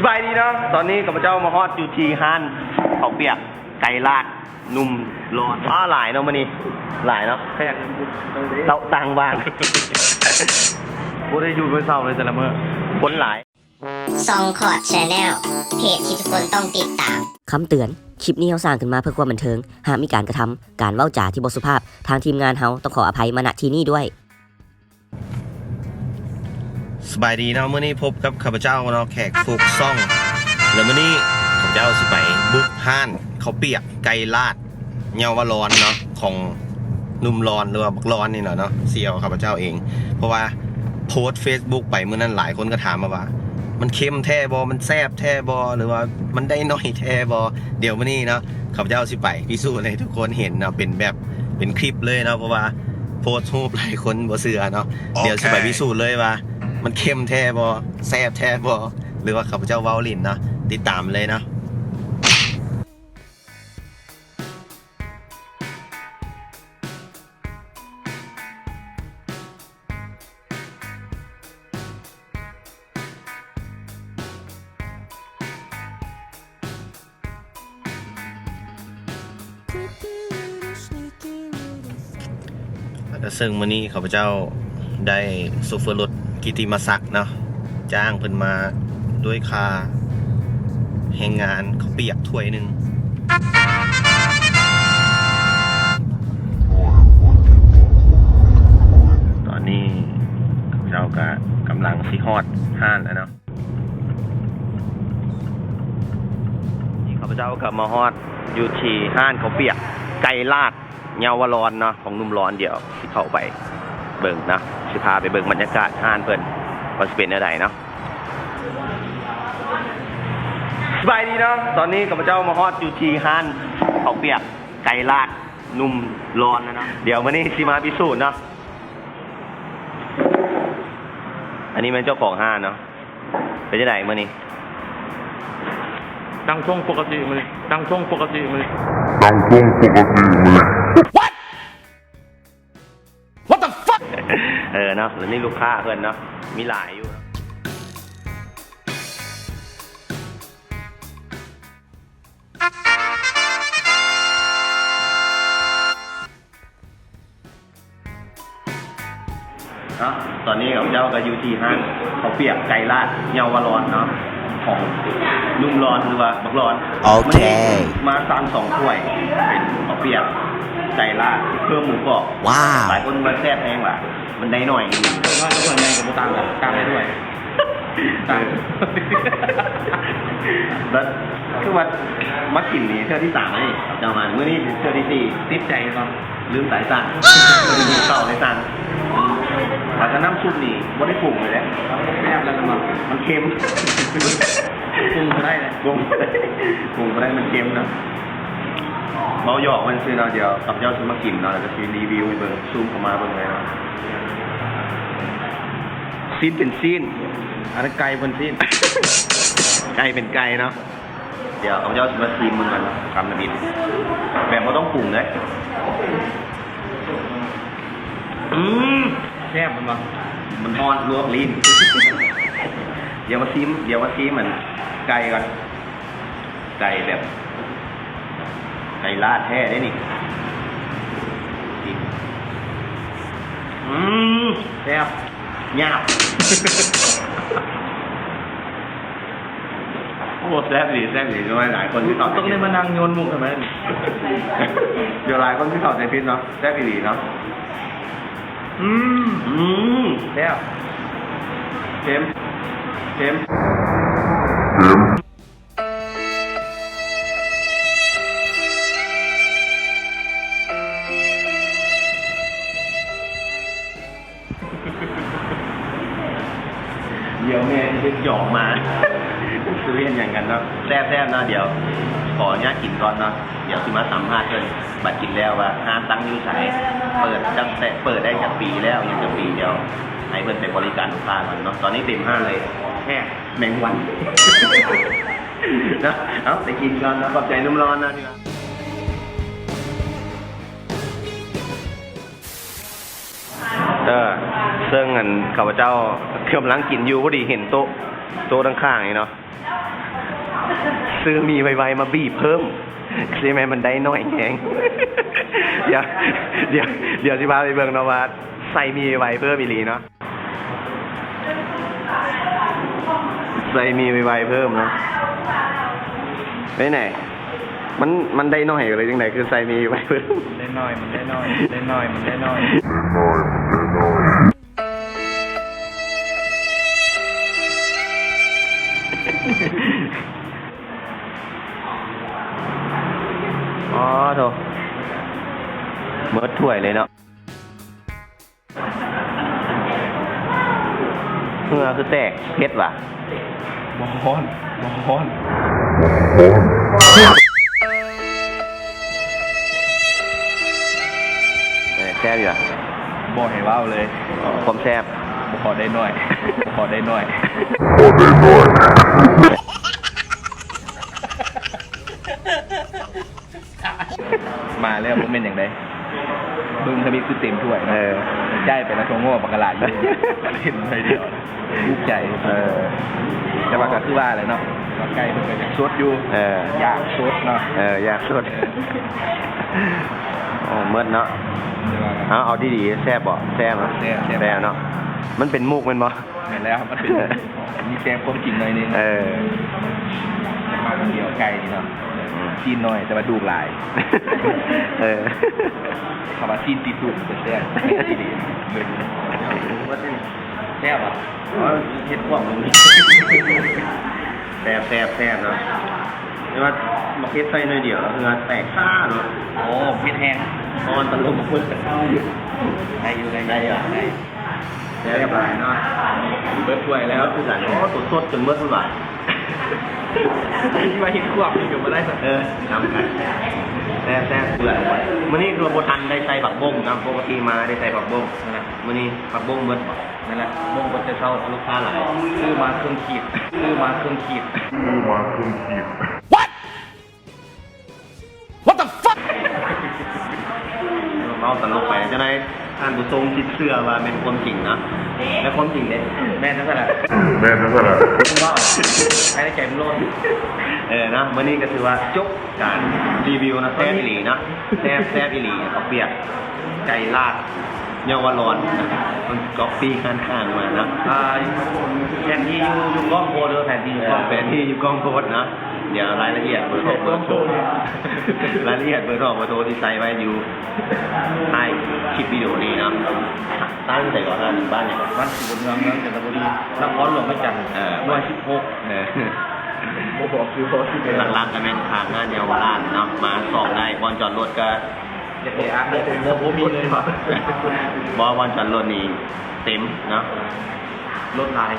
ສະບາຍດີເນາະ ຕອນນີ້ຂ້າພະເຈົ້າມາຮອດຢູ່ທີ່ຮ້ານເຂົ້າປຽກໄກ່ລາດໜຸ່ມຫຼອນ. ອ້າ ຫຼາຍເນາະມື້ນີ້ ຫຼາຍເນາະ ແຂກເຕົາຕ່າງບ້ານ ບໍ່ໄດ້ຢູ່ບໍ່ເຊົາເລີຍແຕ່ລະມື້ ຄົນຫຼາຍ. ຊ່ອງຄອດແຊນແນວ ເພຈທີ່ທຸກຄົນຕ້ອງຕິດຕາມ. ຄຳເຕືອນ, ຄລິບນີ້ເຮົາສ້າງຂຶ້ນມາເພື່ອຄວາມບັນເທີງ. ຫາກມີການກະທຳ, ການເວົ້າຈາທີ່ບໍ່ສຸພາບ, ທາງທີມງານເຮົາຕ້ອງຂໍອະໄພມາ ນະ ທີ່ນີ້ດ້ວຍ. ສະບາຍດີເນາະ, ມື້ນີ້ພົບກັບຂ້າພະເຈົ້າເນາະ, ແຂກຟຸກຊ່ອງ. ແລ້ວມື້ນີ້ຂ້າພະເຈົ້າຊິໄປບຸກຮ້ານເຂົ້າປຽກໄກ່ລາດ ເຍົາວະລອນເນາະ ຂອງໜຸ່ມລອນ ຫຼືວ່າບັກລອນນີ້ແຫຼະເນາະ ສ່ຽວຂ້າພະເຈົ້າເອງ. ເພາະວ່າໂພສເຟສບຸກໄປມື້ນັ້ນ ຫຼາຍຄົນກໍຖາມມາວ່າ ມັນເຄັມແທ້ບໍ່? ມັນແຊບແທ້ບໍ່? ຫຼືວ່າມັນໄດ້ໜ້ອຍແທ້ບໍ່? ດຽວມື້ນີ້ເນາະ ຂ້າພະເຈົ້າຊິໄປພິສູດໃຫ້ທຸກຄົນເຫັນເນາະ ເປັນແບບ ເປັນຄລິບເລີຍເນາະ ເພາະວ່າໂພສຮູບຫຼາຍຄົນບໍ່ເຊື່ອເນາະ. ໂອເຄ ດຽວຊິໄປພິສູດເລີຍວ່າ ມັນເຄັມແທ້ບໍ່? ແຊບແທ້ບໍ່? ຫຼືວ່າຂ້າພະເຈົ້າເວົ້າຫຼິ້ນເນາະ. ຕິດຕາມເລີຍເນາະ. ແລະ ເຊິ່ງມື້ນີ້ຂ້າພະເຈົ້າໄດ້ໂຊເຟີລົດກິດຕິມະສັກເນາະ ຈ້າງເພິ່ນມາດ້ວຍຄ່າແຮງງານເຂົ້າປຽກຖ້ວຍໜຶ່ງ. ຕອນນີ້ຂ້າພະເຈົ້າກະກຳລັງຊິຮອດຮ້ານແລ້ວເນາະ. ນີ້ຂ້າພະເຈົ້າກໍມາຮອດຢູ່ທີ່ຮ້ານເຂົ້າປຽກໄກ່ລາດເຍົາວະລອນເນາະ ຂອງໜຸ່ມລອນ. ດຽວຊິເຂົ້າໄປເບິ່ງເນາະ ຊິພາໄປເບິ່ງບັນຍາກາດຮ້ານເພິ່ນວ່າຊິເປັນແນວໃດເນາະ. ສະບາຍດີເນາະ, ຕອນນີ້ຂ້າພະເຈົ້າມາຮອດຢູ່ທີ່ຮ້ານເຂົ້າປຽກໄກ່ລາດໜຸ່ມລອນແລ້ວເນາະ. ດຽວມື້ນີ້ຊິມາພິສູດເນາະ. ອັນນີ້ແມ່ນເຈົ້າຂອງຮ້ານເນາະ. ເປັນຈັ່ງໃດມື້ນີ້? ຕັ້ງຊົງປົກກະຕິມື້ນີ້ ຕັ້ງຊົງປົກກະຕິມື້ນີ້ ຕັ້ງຊົງປົກກະຕິມື້ນີ້. What? What the fuck? ເອີເນາະ ແລ້ວນີ້ລູກຄ້າເພິ່ນເນາະ ມີຫຼາຍຢູ່. ເນາະ ຕອນນີ້ຂ້າພະເຈົ້າກໍຢູ່ທີ່ຮ້ານເຂົ້າປຽກໄກ່ລາດເຍົາວະລອນເນາະ ຂອງໜຸ່ມລອນ ຫຼືວ່າບັກລອນ. ໂອເຄ ມື້ນີ້ມາສັ່ງສອງຖ້ວຍ ເປັນເຂົ້າປຽກໄກ່ລາດເພີ່ມໝູກອບ. ວ້າວ ຫຼາຍຄົນວ່າແຊບແຮງວ່າ ມັນໄດ້ໜ້ອຍ ຖ້ວຍນ້ອຍກັບຖ້ວຍໃຫຍ່ກໍບໍ່ຕ່າງກັນ ຕ່າງແຕ່ຖ້ວຍ. ແລ້ວຄືວ່າມາກິນນີ້ເທື່ອທີສາມແລ້ວນີ້ ເຈົ້າມາມື້ນີ້ເທື່ອທີສີ່. ຕິດໃຈກ່ອນ ລືມສາຍສັ່ງ ເຂົ້າໄດ້ສັ່ງ ແລ້ວກໍນ້ຳຊຸບນີ້ບໍ່ໄດ້ປຸງເລີຍເດ້. ແຊບແລ້ວມັນ ມັນເຄັມ ປຸງບໍ່ໄດ້ເລີຍ ປຸງບໍ່ໄດ້ ປຸງບໍ່ໄດ້ ມັນເຄັມເນາະ. ເວົ້າຢອກເພິ່ນຊື່ເນາະ ດຽວຂ້າພະເຈົ້າຊິມາກິນເນາະ ແລ້ວກໍຊິຣີວິວໃຫ້ເບິ່ງ ຊູມເຂົ້າມາເບິ່ງເລີຍເນາະ. ຊີ້ນເປັນຊີ້ນ ອັນນັ້ນໄກ່ເພິ່ນຊີ້ນ ໄກ່ເປັນໄກ່ເນາະ. ດຽວຂ້າພະເຈົ້າຊິມາຊີມເບິ່ງກ່ອນ ຄຳທຳອິດ ແບບບໍ່ຕ້ອງປຸງເດ້. ອືມ ແຊບແມ່ນບໍ່? ມັນຮ້ອນລວກລີ້ນ. ດຽວມາຊີມ ດຽວມາຊີມອັນໄກ່ກ່ອນ. ໄກ່ແບບ ໄກ່ລາດແທ້ເດ້ນີ້. ອືມ ແຊບ ຫຍາບ. ໂອ້ ແຊບອີ່ຫຼີ ແຊບອີ່ຫຼີ. ດຽວຫຼາຍຄົນຊິເຂົ້າໃຈຜິດ ຕ້ອງໄດ້ມານັ່ງໂຍນມຸກໃຫ້ມັນ ດຽວຫຼາຍຄົນຊິເຂົ້າໃຈຜິດເນາະ. ແຊບອີ່ຫຼີເນາະ. ອືມ ອືມ ແຊບ. ເຄັມ ເຄັມ ເຄັມ. ດຽວແມ່ຊິໄປຈອງມາ ຊິໄປເຮັດຫຍັງກັນເນາະ. ແຊບໆເນາະ. ດຽວຂໍອະນຸຍາດກິນກ່ອນເນາະ ດຽວຊິມາສຳພາດເພິ່ນ ບັດກິນແລ້ວວ່າຮ້ານຕັ້ງຢູ່ໃສ ເປີດຕັ້ງແຕ່ ເປີດໄດ້ຈັກປີແລ້ວ ຍັງຈັກປີ. ດຽວໃຫ້ເພິ່ນໄປບໍລິການລູກຄ້າກ່ອນເນາະ. ຕອນນີ້ເຕັມຮ້ານເລີຍ ແຮງ ແມງວັນເນາະ. ເອົາ ໄປກິນກ່ອນເນາະ. ຂອບໃຈໜຸ່ມຫຼອນເນາະ. ເອີ ເຊິ່ງອັນ ຂ້າພະເຈົ້າກຳລັງກິນຢູ່ ພໍດີເຫັນໂຕະ ໂຕະຂ້າງໆນີ້ເນາະ ຊື້ໝີ່ໄວໆມາບີບເພີ່ມ ຊິແມ່ນມັນໄດ້ໜ້ອຍແຮງ. ດຽວ ດຽວ ດຽວຊິພາໄປເບິ່ງເນາະວ່າໃສ່ໝີ່ໄວໆເພີ່ມອີ່ຫຼີເນາະ. ໃສ່ໝີ່ໄວໆເພີ່ມເນາະ. ເປັນໄງ? ມັນ ມັນໄດ້ໜ້ອຍ ຫຼືຈັ່ງໃດ ຄືໃສ່ໝີ່ໄວໆເພີ່ມ? ໄດ້ໜ້ອຍ ມັນໄດ້ໜ້ອຍ ໄດ້ໜ້ອຍ ມັນໄດ້ໜ້ອຍ. ອໍ ໂທ້ ເໝິດຖ້ວຍເລີຍເນາະ. ເຫື່ອຄືແຕກ ເຜັດຫວາ? ບໍ່ຮ້ອນ ບໍ່ຮ້ອນ. ເອີ ແຊບຢູ່ຫວາ? ບໍ່ໃຫ້ເວົ້າເລີຍ ຄວາມແຊບ ບໍ່ພໍໄດ້ໜ້ອຍ ບໍ່ພໍໄດ້ໜ້ອຍ. ມາແລ້ວບໍ່ແມ່ນຫຍັງໃດ ເບິ່ງທຳອິດຄືເຕັມຖ້ວຍເນາະ. ເອີ ຈ່າຍໄປແລ້ວໂທງໍບັກກະຫຼາດຢູ່ ເຫັນໜ້ອຍດຽວ ຖືກໃຈ. ເອີ ແຕ່ວ່າກໍຄືວ່າແຫຼະເນາະ ວ່າໄກ່ເພິ່ນກໍຢາກສົດຢູ່. ເອີ ຢາກສົດເນາະ. ເອີ ຢາກສົດ. ໂອ້ ເໝິດເນາະ. ແຕ່ວ່າ ເອົາ ເອົາດີໆ ແຊບບໍ່? ແຊບເນາະ. ແຊບ ແຊບ ແຊບເນາະ. ມັນເປັນມຸກແມ່ນບໍ່? ແມ່ນແລ້ວ ມັນເປັນ ມີແຕ່ຄວາມຈິງໜ້ອຍໜຶ່ງ. ເອີ ມັນມາຄົນດຽວໄກ່ນີ້ເນາະ. ອືມ ຊີ້ນໜ້ອຍແຕ່ວ່າດູກຫຼາຍ. ເອີ ຄຳວ່າຊີ້ນຕິດດູກມັນແຊບ ແຊບອີ່ຫຼີ. ແຊບຫວາ? ເຮັດຄວາມ ແຊບ ແຊບ ແຊບເນາະ. ແຕ່ວ່າບັກເຜັດໃສ່ໜ້ອຍດຽວ ເຫື່ອແຕກຊາເນາະ. ໂອ້ ເຜັດແຮງ ຮ້ອນຕະຫຼົບ. ໄດ້ຢູ່ ໄດ້ຢູ່ ໄດ້ຢູ່ ໄດ້. ແຊບຫຼາຍເນາະ. ເບິດຖ້ວຍແລ້ວຄືກັນ. ໂອ້ ໂຕສົດຈົນເບິດພຸ້ນຫວາ. ທີ່ວ່າເຮັດຄວາມນີ້ກໍບໍ່ໄດ້. ເອີ ນຳກັນ. ແຊບໆ ເບື່ອ. ມື້ນີ້ຄືວ່າບໍ່ທັນໄດ້ໃສ່ຜັກບົ້ງນຳ ປົກກະຕິມາໄດ້ໃສ່ຜັກບົ້ງ. ນັ້ນແຫຼະ ມື້ນີ້ຜັກບົ້ງເບິດບໍ່? ນັ້ນແຫຼະ ບົ້ງເບິດແຕ່ເຊົ້າ. ລູກຄ້າຫຼາຍ ຊື້ມາເຄິ່ງຂີດ ຊື້ມາເຄິ່ງຂີດ ຊື້ມາເຄິ່ງຂີດ. What the fuck? ເວົ້າຕະຫຼົກໄປ ຈັ່ງໃດທ່ານຜູ້ຊົມຊິເຊື່ອວ່າແມ່ນຄວາມຈິງເນາະ. ແລະ ຄວາມຈິງເດ້ ແມ່ນຈັ່ງຊັ້ນແຫຼະ ແມ່ນຈັ່ງຊັ້ນແຫຼະ. ເວົ້າ ໃຫ້ໃນໃຈມັນໂລດ. ເອີເນາະ ມື້ນີ້ກໍຖືວ່າຈົບການຣີວິວເນາະ. ແຊບອີ່ຫຼີເນາະ ແຊບ ແຊບອີ່ຫຼີ. ເຂົ້າປຽກ ໄກ່ລາດ ຍ້ອນວ່າຮ້ອນ ມັນກັອບປີ້ຮ້ານຂ້າງມາເນາະ. ອ່າ ແຜນທີ່ຢູ່ ຢູ່ກ້ອງໂພດເດີ ແຜນທີ່ຢູ່ກ້ອງ ເອີ ແຜນທີ່ຢູ່ກ້ອງໂພດເນາະ. ດຽວລາຍລະອຽດເບີໂທ ເບີໂທ ລາຍລະອຽດເບີໂທ ເບີໂທທີ່ໃສ່ໄວ້ຢູ່ທ້າຍຄລິບວິດີໂອນີ້ເນາະ. ຕັ້ງໃສກ່ອນ ບ້ານຫຍັງ? ບ້ານສີບຸນເມືອງ ເມືອງຈັນທະບູລີ ນະຄອນຫຼວງວຽງຈັນ. ເອີ ຮ້ອຍສິບຫົກ. ເອີ ບໍ່ບອກຊື່ ເພາະວ່າຊິໄປ ຫຼັກໆກໍແມ່ນຂ້າງຮ້ານເຍົາວະລາດເນາະ ມາຊອກໄດ້. ບ່ອນຈອດລົດກໍ ຢາກໄດ້ອາກໄດ້ໂຕ ບໍ່ມີເລີຍ. ບໍ່ ບ່ອນຈອດລົດນີ້ເຕັມເນາະ ລົດຫຼາຍ.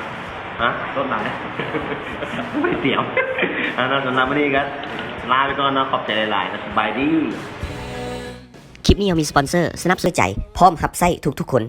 ຮະ? ລົດຫຼາຍ ບໍ່ໄດ້ຕຽມ. ອັນນັ້ນ ສຳລັບມື້ນີ້ກໍລາໄປກ່ອນເນາະ ຂອບໃຈຫຼາຍໆ ສະບາຍດີ. ຄລິບນີ້ເຮົາມີສະປອນເຊີສະໜັບສະໜູນໃຈ ພ້ອມຮັບໃຊ້ທຸກໆຄົນ.